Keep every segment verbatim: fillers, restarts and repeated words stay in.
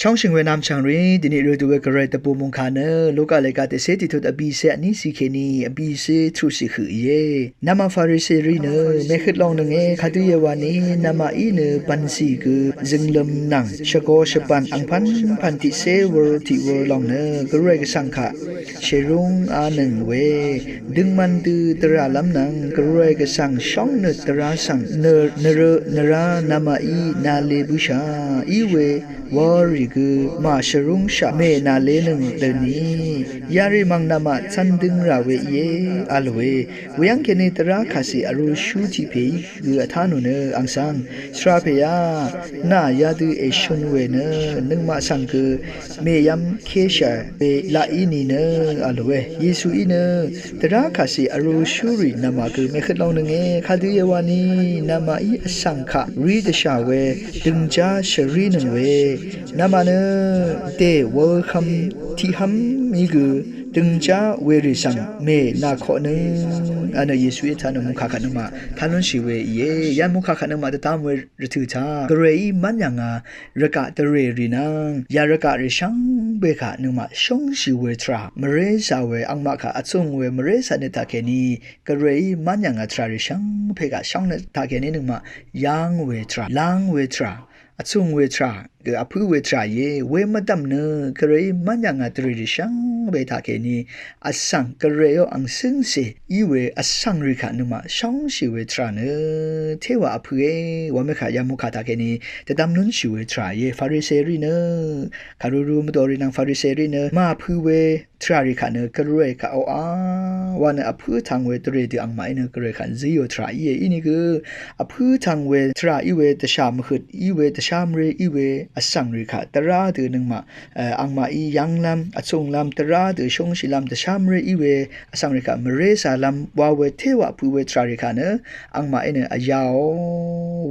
Tongshø̀ng we namchv̀ng rì dvni rø dø we gvray dvbù mungkà nø Luka lèga dvcé tiqtut vbìcé vní cì kèní vbìcé truqcì høq íe. Namaq Farise rì nø mèhøt long nønge kadø íe wani, namaqí nø bv̀ncì gø zøngløm nvng shvgo shvbv̀n angpv̄npv̀n tiqcé wur tiq wur long nø gvray gvsvng kaq shèrúng a nøng we døngman dø dvrà lv́m nvng gvray gvsvng shóng nø dvrá svng nø nvrø nvrá namaqí nale bǿshà í we wárì gø màshvrúngshaq mè nàlénøng døni yarì mv̀ng namaq cv̄n døng rà we íe vl we. Weyv́ng kèní dvrá kàcì vrūshú tiq pèí gø vtá nò nø ang svng svra pèá nà yadø èshun we nø nøngmaq svng gø mèyv́m késhà we laq í nìnø vl we. Yesuí nø dvrá kàcì vrūshúrì namaq gø mèhøt long nønge kadø íe wani, namaqí vsvng kaq rí dvshà we døngjá shvrínøng we namaq nø dè wulhvm tiqhv́m í gø døngjá werì svng mè nàkoqnøng vnø Yesuí vtá nø mungkà kaq nøngmaq tánúnshì we íe. Yv́ng mungkà kaq nøngmaq dvdvm we rvtø̀ taq gvrayí mv́n yv̀ngà rvgaq dvrè rì nvng ya rvgaq rì shvngbe kaq nøngmaq shóngshì we tvrà mvrézà we angmaq kaq vtúng we mvrézà nø taqkèní gvrayí mv́n yv̀ngà tvrà rì shvngbe kaq shóng nø taqkèní nøngmaq yv́ng we tvrà láng we tvrà vtúng we tvrà gø vpǿ we tvrà íe. We mvdv̀m nø gvrayí mv́n yv̀ngà dvrè rì shvngbe taqkèní vsvng gvrayó ang cǿngcè í we vsvng rì kaq nøngmaq shóngshì we tvrà nø téwà vpǿe. Wamekaq yamukà taqkèní dvdvm núnshì we tvrà íe. Farise rì nø kàruru mvdò rì nvng Farise rì nø màpø̄ we tvrà rì kaq nø gvray kaq oqà wa nø vpǿ tvng we dvrè dø angmaqí nø gvray kaq zíò tvrà íe. Inìgø vpǿ tvng we tvrà í we dvshà mvhøt í we dvshá mvré í we vsvng rì kaq dvrá dø nøngmaq angmaqí yv́nglv́m vtúnglv́m dvrá dø shóngshìlv́m dvshá mvré í we vsvng rì kaq mvrézàlv́m wa we téwà pø̄ we tvrà rì kaq nø angmaqí nø vyáò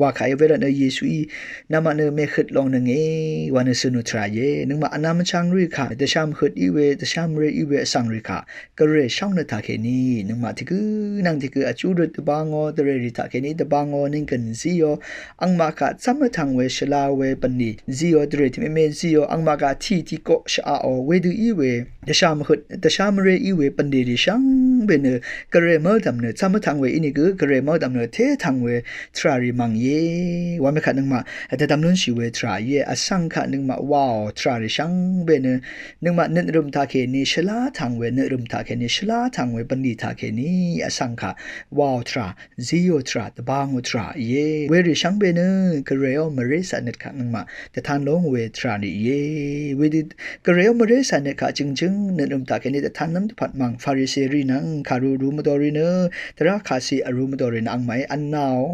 wa kaq íe. Wervtnø Yesuí namaq nø mèhøt long nønge wa nø sønù tvrà íe. Nøngmaq vnvm vchvng rì kaq dvshá mvhøt í we dvshá mvré í we vsvng rì kaq gvray shóng nø taqkèní nøngmaq tiqgǿ nvng tiqgǿ vjú røt dvbangò dvrè rì taqkèní dvbangò nìnggø̀n zíò angmaq kaq cv́m vtvng we shvla we bv̀nlì zíò dvrè tiqmeme zíò angmaq kaq tiq tiqkoq shvaqò wedø í we dvshà mvhøt dvshá mvré í we bv̀nlì rì shvngbe nø gvray mv́ldv̀m nø cv́m vtvng we inìgø gvray mv́ldv̀m nø té tvng we tvrà rì mv̀ng íe. Wamekaq nøngmaq dvdvm núnshì we tvrà íe. Vsvng kaq nøngmaq waò tvrà rì shvngbe nø nøngmaq nøt rø̀m taqkèní shvlá tvng we nøt rø̀m taqkèní shvlá tvng we bv̀nlì taqkèní vsvng kaq waò tvrà zíò tvrà dvbangò tvrà íe. Werì shvngbe nø gvrayó mvrézà nøt kaq nøngmaq dvtan lóng we tvrà rì íe. Wedø gvrayó mvrézà nøt kaq jø̀ngjǿng nøt rø̀m taqkèní dvtanlv́m dvpvt mv̀ng Farise rì nvng kàruru mvdò rì nø dvrá kàcì vrū mvdò rì nø angmaqí vnnaò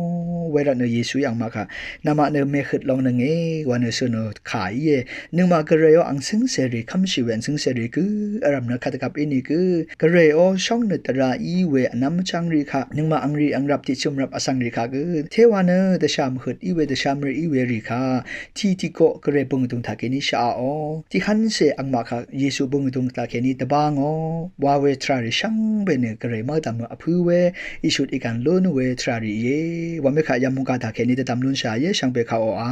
wervtnø Yesuí angmaq kaq namaq nø mèhøt long nønge wa nø sønù kà íe. Nøngmaq gvrayó ang cǿngcèrì kv́mshì we ang cǿngcèrì gø vrv̀m nø kadvgvp inìgø gvrayó shóng nø dvrá í we vnvm vchvng rì kaq nøngmaq angrì angrvp tiqchø̀m rvp vsvng rì kaq gø téwa nø dvshà mvhøt í we dvshá mvré í we rì kaq tiq tiqkoq gvray bø̀ng vdùng taqkèní shaqaqò tiqhv́ncè angmaq kaq Yesu bø̀ng vdùng taqkèní dvbangò wa we tvrà rì shvngbe nø gvray mv́ldv̀m vpǿ we ìshut ìgv̀n lún we tvrà rì íe. Wamekaq yamukà taqkèní dvdvm lúnshà íe shvngbe kaq oqà